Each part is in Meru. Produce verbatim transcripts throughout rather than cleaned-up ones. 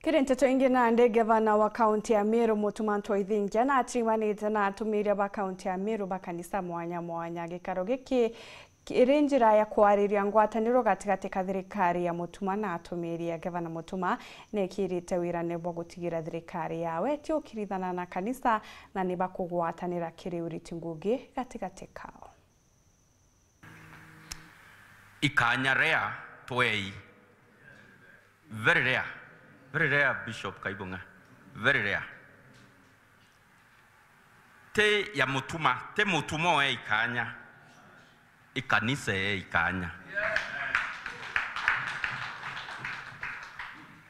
Kiri nteto ingi nandi, gavana wa kaunti ya Meru, Mutuma M'Ethingia, natirimanite na atumiria ba kaunti ya Meru ba kanisa mwanya mwanya. Gikaro giki kiri njira ya kwariria ngwataniro gatigati ka thirikari ya Mutuma na atumiria. Gavana Mutuma nekirite wirane bwa gutigira thirikari yawe ti ukirithana na kanisa na ni bakugwatanira kiri uriti ngugi gatigati kao. Ikanya rare twei. Very rare. Very rare, Bishop Kaibung'a. Very rare. Ti ya Mutuma, ti Mutuma oe ikanya. Ikanisa ee ikanya.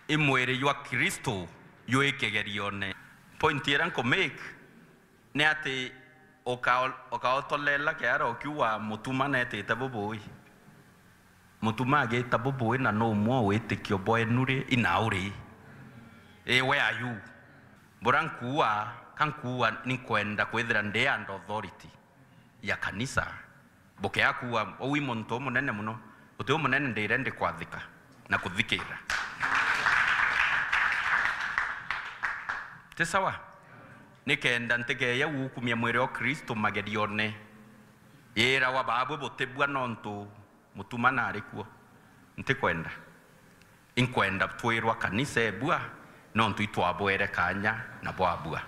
I mwiri jwa Kristo jwi kigerione. Point iria nku make ni ati uka-, ukaotolela kiara ukiuga Mutuma netite bubui. Mutuma agita bubui na no umwe witikio bwenu ri, inauri. Ii, where are you? Bura nkuua, ka nkuua ni nkwenda kwithira ndi under authority ya kanisa. Bukea kuua, uu i muntu umunene muno. Uti umunene, ndi ready kwathika na kuthikira. Ti sawa? Nikenda ntikeeja gukumia mwiri o Kristo magerione. Yirawa baabwe butibua nontu Mutuma nari kuo. Ntikwenda. Inkwenda twirwa kanisa ebua, nontu itwabwere kanya na bwabua.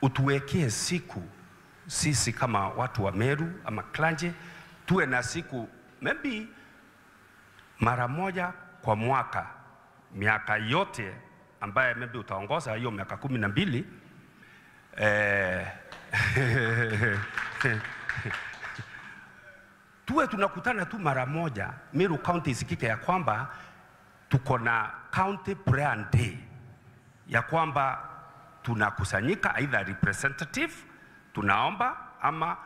Utuwekee siku, sisi kama watu wa Meru ama clergy, tuwe na siku maybe mara moja kwa mwaka, miaka yote ambaye maybe utaongoza hiyo miaka kumi na mbili, eh, tuwe tunakutana tu mara moja, Meru County isikike ya kwamba tuko na County Prayer Day, ya kwamba tunakusanyika either representative, tunaomba, ama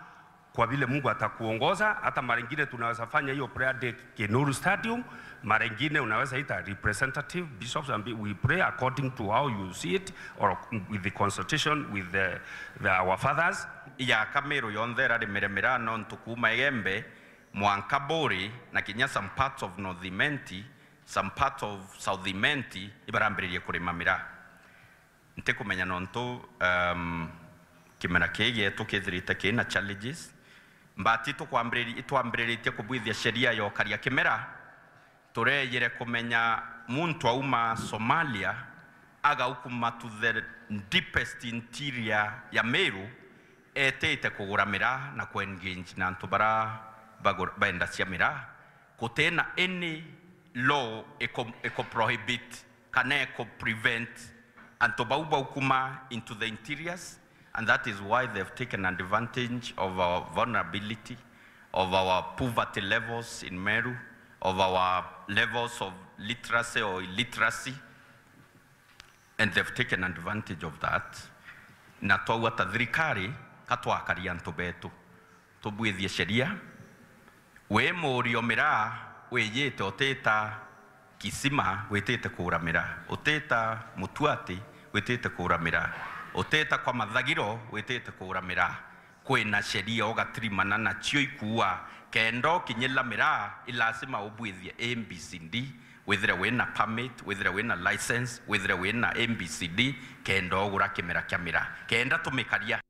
kwa vile Mungu atakuongoza, hata mara ingine tunaweza fanya hiyo prayer day Kinuru Stadium, mara ingine unaweza ita representative bishops and we pray according to how you see it or with the consultation with the, the, our fathers. Ya Kameru yonthe irarimire miraa nontu kuuma Igembe mwanka Buri na kinya some parts of North Imenti, some parts of South Imenti ibarambiririe kurima miraa. Ntikumenya nontu, um, kimera kii gietu kithirite kina challenges, but itukwambiriri-, itwambiriritie kubwithia sheria ya ukaria kimera. Tureyire kumenya muntu auma Somalia agaukuma to the deepest interior ya Meru etite kugura miraa na ku engage na antu bara bagura, baendacia miraa. Gutina any law iko, iko prohibit kana iko prevent antu bau baukuma into the interiors, and that is why they've taken advantage of our vulnerability, of our poverty levels in Meru, of our levels of literacy or illiteracy, and they've taken advantage of that. Na twauga ta thirikari, ka twakaria antu betu, tubwithie sheria. Wi muurio miraa wijite, utita Kisima witite kugura miraa, utita Mutuati witite kugura miraa, utita kwa Mathagiro witite kugura miraa. Kwina sheria ugatirimana nacio ikuua, kenda ukinyila miraa, i lazima ubwithie A B C D, withire wina permit, withire wina license, withire wina A B C D, kenda ugura kimera kia miraa, kenda tumikaria.